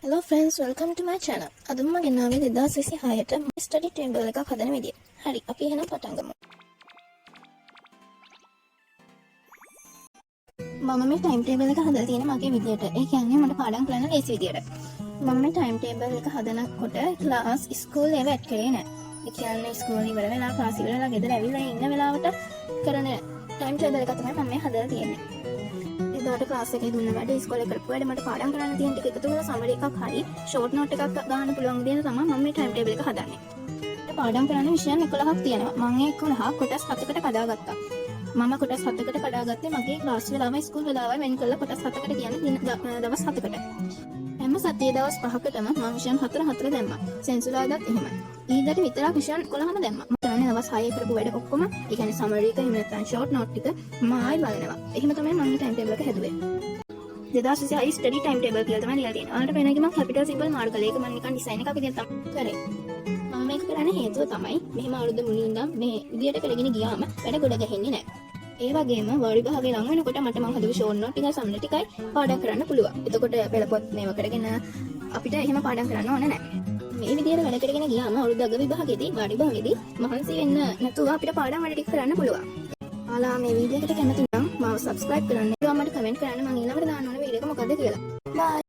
Hello friends, welcome to my channel. අද මම ගෙනාවේ 2026ට ස්ටඩි ටේබල් එකක් හදන විදිය. හරි, අපි එහෙනම් පටන් ගමු. මම මේ ටයිම් ටේබල් එක හදලා තියෙන්නේ මගේ විදියට. ඒ කියන්නේ මට පාඩම් කරන්න ලේසි විදියට. මම මේ ටයිම් ටේබල් එක හදනකොට ක්ලාස්, ඉස්කෝලේ ඒවා ඇඩ් කරේ නෑ. ඒ කියන්නේ ඉස්කෝලේ ඉවර වෙලා, ක්ලාස් ඉවර වෙලා, ගෙදර ඇවිල්ලා ඉන්න වෙලාවට කරන ටයිම් ටේබල් එක තමයි මම මේ හදලා තියෙන්නේ. එදාට ක්ලාස් එකේ දුන්න වැඩ, ඉස්කෝලේ කරපු වැඩ, මට පාඩම් කරන්න තියෙන ටික එකතු කරලා සමරි එකක් හරි ෂෝට් නෝට් එකක් ගන්න පුළුවන් විදිහට තමයි මම මේ ටයිම් ටේබල් එක හදන්නේ. පාඩම් කරන්න විෂයන් 11ක් තියෙනවා. මම ඒ 11 කොටස් හතකට කඩාගත්තා. මම කොටස් හතකට කඩාගත්තේ මගේ ක්ලාස් වෙලාව, ඉස්කෝල වෙලාවයි වෙන් කරලා කොටස් හතකට කියන්නේ දින දවස් හතකට. හැම සතියේ දවස් පහකටම මම විෂයන් හතර හතර දැම්මා. සෙනසුරාදාත් එහෙමයි. ඊදට විතරක් විෂයන් 11ම දැම්මා. මම කරන්නේ දවස් 6 කරපු වැඩ ඔක්කොම, ඒ කියන්නේ සමරි එක එහෙම නැත්නම් ෂෝට් නෝට් ටික මම ආයෙ බලනවා. එහෙම තමයි මම මේ ටයිම් ටේබල් එක හැදුවේ. 2026 ස්ටඩි ටයිම් ටේබල් කියලා තමයි ලියලා තියෙන්නේ. ඔයාලට පේන එක මම කැපිටල් සිම්බල් මාරු කළේ. ඒක මම නිකන් ඩිසයින් එකක් විදිහට තමයි කරේ. මම මේක කරන්න හේතුව තමයි මෙහෙම අවුරුද්ද මුලින් ඉඳන් මේ විදියට කරගෙන ගියාම වැඩ ගොඩ ගැහෙන්නේ නැහැ. ඒ වගේම වාර විභාගේ ලඟ වෙනකොට මට මං හදපු ෂෝට් නෝට් ටිකයි සමරි ටිකයි පාඩම් කරන්න පුළුවන්. එතකොට පෙළපොත් මේව කරගෙන අපිට එහෙම පාඩම් කරන්න ඕන නැහැ. මේ විදියට වැඩ කරගෙන ගියාම අවුරුද්ද අග විභාගෙදී, වාර විභාගෙදී මහන්සි වෙන්න නැතුව අපිට පාඩම් වැඩ ටික කරන්න පුළුවන්. ඔයාලා මේ වීඩියෝ එකට කැමති නම් මාව සබ්ස්ක්‍රයිබ් කරන්න. ඒවා මට කමෙන්ට් කරන්න මං ඊළඟට දාන්න ඕන වීඩියෝ එක මොකද්ද කියලා. බයි.